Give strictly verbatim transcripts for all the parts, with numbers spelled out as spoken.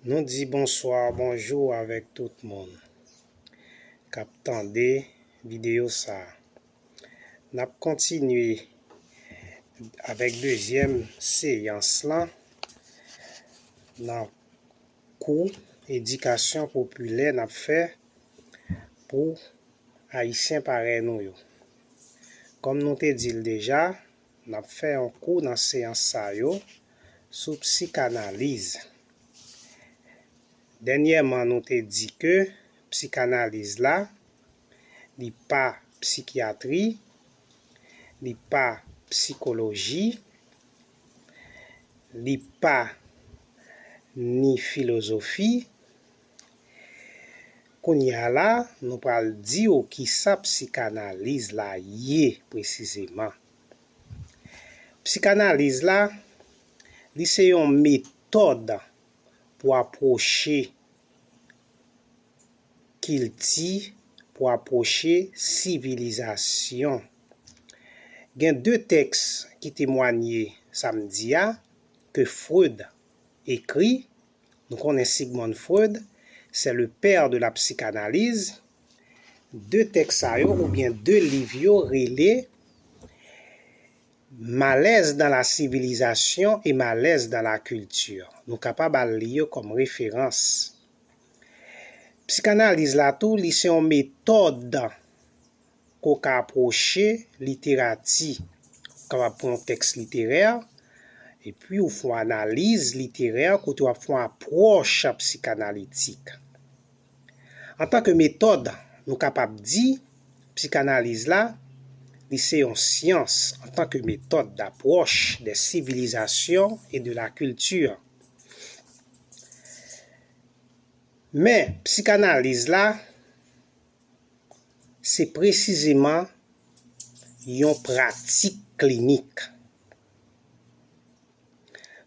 Nou di bonswa, bonjou avèk tout moun k ap tande videyo sa a. N ap kontinye avèk dezyèm seyans lan nan kou edikasyon popilè n ap fè pou Ayisyen parèy nou yo. Kòm nou te di l deja, n ap fè yon kou nan seyans sa yo sou psikanaliz. Dènyèman, nou te di ke psikanaliz la, li pa psikyatri, li pa psikoloji, li pa ni filozofi. Kounye a la, nou pral di w kisa psikanaliz la ye presizeman. Psikanaliz la, li se yon metòd pou apwoche kilti, pou apwoche sivilizasyon. Gen de tèks ki temwanye sa m di a, ke Freud ekri. Nou konnen Sigmund Freud, c'est le père de la psychanalyse. De tèks sa yo, oubyen de liv yo, rele Malaise dans la civilisation et Malaise dans la culture. Nou kapab al li yo kòm referans. Psikanaliz la tou, li se yon metòd ke w ka apwoche literati. Ou kapab pran yon tèks literè, epi ou fè yon analiz literè kote w ap fè yon apwòch psikanalitik. Antanke metòd, nou kapab di, psikanaliz la, li se yon syans antanke metòd d'approche des civilisations et de la culture. Men, psikanaliz la, se presizeman yon pratik klinik.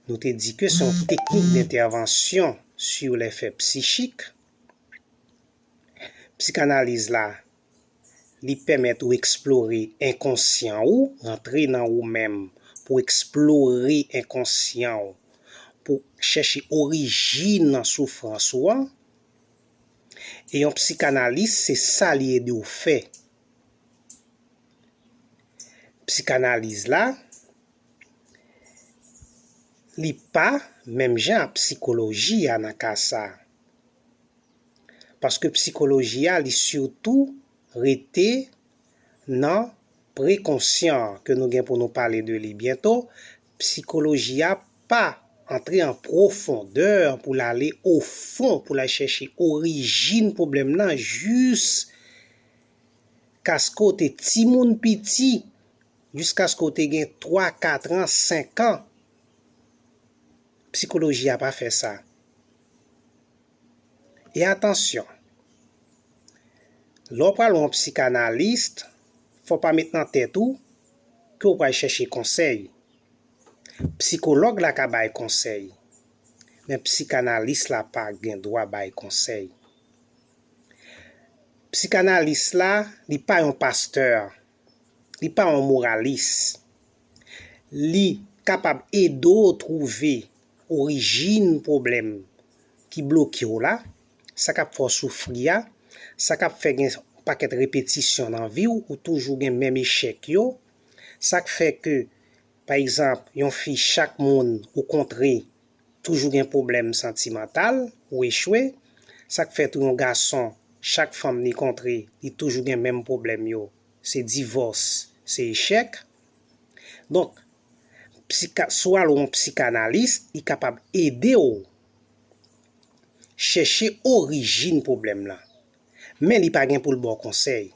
Nou te di ke se yon teknik d'entèvansyon sur les faits psychiques. Psikanaliz la, li pèmèt ou eksplore enkonsyan ou, rantre nan ou menm pou eksplore enkonsyan ou, pou chèche orijin soufrans ou an. E yon psikanalis, se sa li ede w fè. Psikanaliz la, li pa menm jan ak psikoloji a nan ka sa a. Paske psikoloji a, li sitou rete nan prekonsyan an, ke nou gen pou nou pale de li byento. Psikoloji a pa antre an pwofondè pou l ale ofon, pou l al chèche orijin pwoblèm nan, jiskaske w te timoun piti, jiskaske w te gen twa, kat an, senk an. Psikoloji a pa fè sa. E atansyon, lè w pral wè yon psikanalis, fò w pa met nan tèt ou ke w pral chèche konsèy. Psikològ la ka bay konsèy, men psikanalis la pa gen dwa bay konsèy. Psikanalis la, li pa yon pastè, li pa yon moralis. Li kapab ede w twouve orijin pwoblèm ki bloke w la, sa k ap fè w soufri a, sa k ap fè gen yon pakèt repetisyon nan vi w, ou toujou gen menm echèk yo, sa k fè ke, pa egzanp, yon fi, chak moun ou kontre, toujou gen pwoblèm santimantal, ou echwe. Sa k fè tou yon gason, chak fanm li kontre, li toujou gen menm pwoblèm yo. Se divòs, se echèk. Donk, psika, si w al wè yon psikanalis, li kapab ede w chèche orijin pwoblèm lan. Men li pa gen pou l ba w konsèy.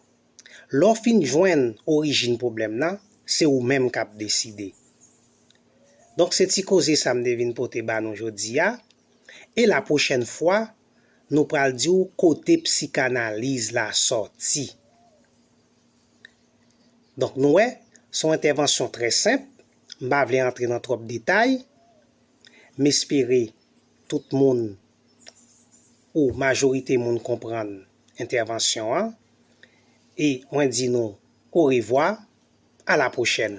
Lè w fin jwenn orijin pwoblèm nan, se ou menm k ap deside. Donk, se ti koze sa m te vin pote ba nou jodi a. E lapwochèn fwa, nou pral di w kote psikanaliz la sòti. Donk, nou wè, se yon entèvansyon trè senp. M pa vle antre nan twòp detay. M espere tout moun ou majorite moun konprann entèvansyon an. E mwen di nou orevwa, a la pwochèn.